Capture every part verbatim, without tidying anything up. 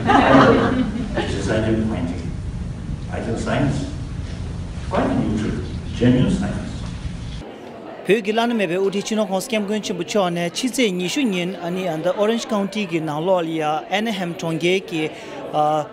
It's a scientific finding. I think science, quite neutral, genuine science. བོད་ཀྱི་བླ་ན་མེད་པའི་དབུ་ཁྲིད་སྤྱི་ནོར་༸གོང་ས་༸སྐྱབས་མགོན་ཆེན་པོ་མཆོག་ནས་ཕྱི་ཚེས་ཉི་ཤུ་ཉིན་ཨ་ནི་ཨ་ད་Orange County གི་ནང་ལོགས་ལ་ཡ་ཨེ་ན་ཧེམ་གྲོང་ཁྱེར་གྱི་ཨ་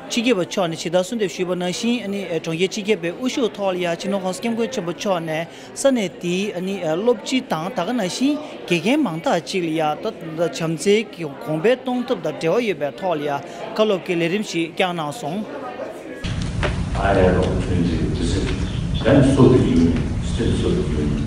སྤྱི་ཁྱབ་པ་མཆོག་ནས་ཇི་ལྟར་གསོལ་འདེབས་ཞུས་པ་ནང་བཞིན་ཨ་ནི་ཨ་གྲོང་ཁྱེར་སྤྱི་ཁྱབ་པའི་དབུ་བཞུགས་ཐོག་ལ་ཡ་སྤྱི་ནོར་༸གོང་ས་༸སྐྱབས་མགོན་ཆེན་པོ་མཆོག་ནས་ས་གནས་དེའི་ཨ་ནི་ཨ་སློབ་སྤྱི་དང་ད་ག་ནང་བཞིན་དགེ་རྒན་མང་དག་ཅིག་ལ་ཡ་ད་ད་བྱམས་བརྩེའི་གོང་འཕེལ་གཏོང་ཐབས་དང་འབྲེལ་བ་ཡོད་པའི་ཐོག་ལ་ཡ་བཀའ་སློབ་ཀྱི་ལས་རིམ་ཞིག་བསྐྱངས་གནང་སོང་། I had opportunity to visit and Soviet Union, still Soviet Union,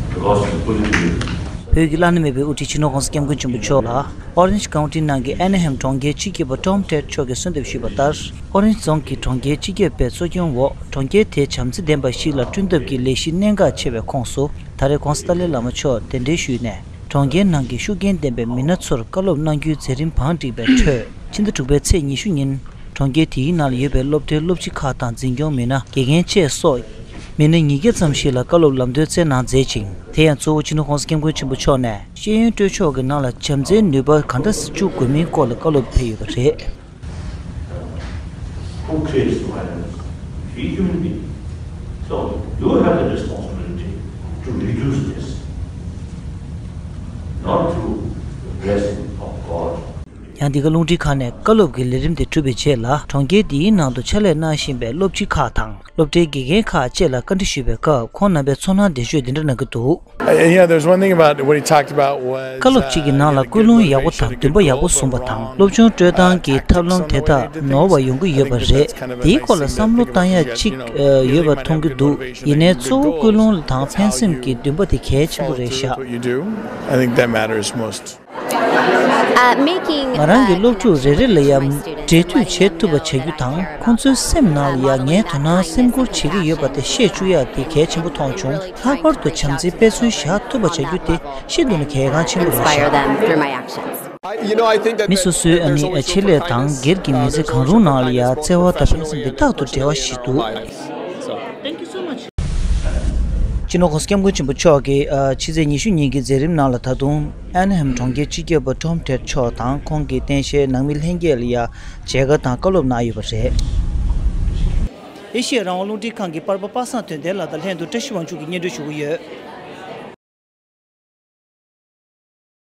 because of the political བོད་ཀྱི་བླ་ན་མེད་པའི་དབུ་ཁྲིད་སྤྱི་ནོར་༸གོང་ས་༸སྐྱབས་མགོན་ཆེན་པོ་མཆོག་ལ་ཨོ་རེན་ཇི་ཀའུན་ཊི་ནང་གི་ཨེ་ན་ཧེམ་གྲོང་ཁྱེར་སྤྱི་ཁྱབ་པ་ཊོམ་ཊེཌ་མཆོག་གིས་གསོལ་འདེབས་ཞུས་པ་ལྟར། ཨོ་རེན་ཇི་རྫོང་གི་གྲོང་ཁྱེར་སྤྱི་ཁྱབ་པའི་གཙོ་སྐྱོང་འོག་གྲོང་ཁྱེར་དེ་བྱམས་བརྩེ་ལྡན་པ་ཞིག་ལ་བསྐྲུན་ཐབས་ཀྱི་ལས་གཞི་གནད་འགག་ཆེ་བའི་ཁོངས་སུ། ད་རེས་༸གོང་ས་ཏཱ་ལའི་བླ་མ་མཆོག་གདན་འདྲེན་ཞུས་ནས། གྲོང་ཁྱེར་ནང་གི་ཤུགས་རྐྱེན་ལྡན་པའི་མི་སྣ་ཚོར་བཀའ་སློབ་གནང་རྒྱུའི་མཛད་རིམ་བང་བསྒྲིགས་པའི་ཁྲོད། ཕྱི་ཟླ་དྲུག་པའི་ཚེས་ཉི་ཤུ་ཉིན། གྲོང་ཁྱེར་དེའི་ནང་ལ་ཡོད་པའི་སློབ་གྲྭའི་སློབ་སྤྱི་ཁག་དང་འཛིན་སྐྱོང་མི་སྣ། དགེ་རྒན་བཅས་སོགས། མི་སྣ་ཉིས་བརྒྱ་ཙམ་ཞིག་ལ་བཀའ་སློབ་ལམ་སྟོན་སྩལ་གནང་མཛད་ཅིང་། དེ་ཡང་གཙོ་བོ་སྤྱི་ནོར་༸གོང་ས་༸སྐྱབས་མགོན་ཆེན་པོ་མཆོག་ནས་ཤེས་ཡོན་སྤྲོད་ཕྱོགས་ཀྱི་ནང་ལ་བྱམས་བརྩེའི་ནུས་པ་ག་འདྲ་བཅུག་དགོས་མིན་སྐོར་ལ་བཀའ་སློབ་ཕེབས་ཡོད་པ་རེད། Who creates violence? We human beings. So you have the responsibility to reduce this, not through the blessing of God. ཡང་འདི་ག་རླུང་འཕྲིན་ཁང་ནས་བཀའ་སློབ་ཀྱི་ལས་རིམ་དེ་གྲུབ་པའི་རྗེས་ལ། གྲོང་ཁྱེར་འདིའི་ནང་དུ་ཕྱག་ལས་གནང་བཞིན་པའི་སློབ་སྤྱི་ཁག་དང་སློབ་གྲྭའི་དགེ་རྒན་ཁག་བཅས་ལ་བཀའ་འདྲི་ཞུས་པའི་སྐབས། ཁོང་རྣམ་པས་ཚོར་སྣང་འགྲེལ་བརྗོད་འདི་འདྲ་གནང་གི་འདུག Uh, yeah, there's one thing about what he talked about was, བཀའ་སློབ་གཅིག་གི་ནང་ལ་ཀུན་སློང་ཡག་པོ་དང་འདུན་པ་ཡག་པོ་གསུངས་པ་དང་། སློབ་སྦྱོང་སྤྲོད་སྟངས་ཀྱི་ཐབས་ལམ་དེ་དག་ནོར་བ་ཡོང་གི་ཡོད་པ་རེད། དེའི་སྐོར་ལ་བསམ་བློ་བཏང་ཡག་གཅིག་ཡོད་པ་མཐོང་གི་འདུག་ཡིན་ནའི་གཙོ་བོ་ཀུན་སློང་དང་ཕན་སེམས་ཀྱི་འདུན་པ་དེ་གལ་ཆེན་པོ་རེད་ཤག I think that matters most. Uh, making, ང་རང་གི་uh, སློབ་ཕྲུག་རེ་རེ་ལ་ཡང་འབྲེལ་མཐུད་བྱེད་ཐུབ་པ་བྱ་རྒྱུ་དང་། ཁོང་ཚོའི་སེམས་ནང་ལ་ཡང་ངས་དོ་སྣང་སེམས་ཁུར་བྱེད་ཀྱི་ཡོད་པ་དེ་ཤེས་བཅུག་ཡག་དེ་གལ་ཆེན་པོ་མཐོང་བྱུང་། ལྷག་པར་དུ་བྱམས་བརྩེའི་དཔེ་མཚོན་བཞག་ཐུབ་པ་བྱ་རྒྱུ་དེ་ཤིན་ཏུ་ནས་གལ་འགངས་ཆེན་པོ་རེད་ཤག You know, I think that མི་སོ་སོའི་ཨ་ནི་ཆེད་ལས་དང་སྒེར་གྱི་མི་ཚེ་གང་རུང་ནང་ལ་ཡང་བརྩེ་བ་དང་ཕན་སེམས་དེ་རྟག་ཏུ་འབྲེལ་བ་ཞིག་འདུག Thank you so much. སྤྱི་ནོར་༸གོང་ས་༸སྐྱབས་མགོན་ཆེན་པོ་མཆོག་གིས་ཨ་ཕྱི་ཚེས་ཉི་ཤུ་ཉིན་གྱི་མཛད་རིམ་ནང་ལ། ད་དུང་ཨན་ཧེམ་གྲོང་ཁྱེར་སྤྱི་ཁྱབ་པ་ཊོམ་ཊེཌ་མཆོག་དང་ཁོང་གི་རྟེན་གཞིའི་ནང་མི་ལྷན་རྒྱས་ལ་ཡང་མཇལ་ཁ་དང་བཀའ་སློབ་གནང་ཡོད་པ་རེད། ཨེ་ཤི་ཡ་རང་དབང་རླུང་འཕྲིན་ཁང་གི་པར་པ་པ་སངས་དོན་ལྡན་ལགས་དང་ལྷན་དུ་བཀྲ་ཤིས་དབང་ཕྱུག་གིས་སྙན་སྒྲོན་ཞུ་གི་ཡོད།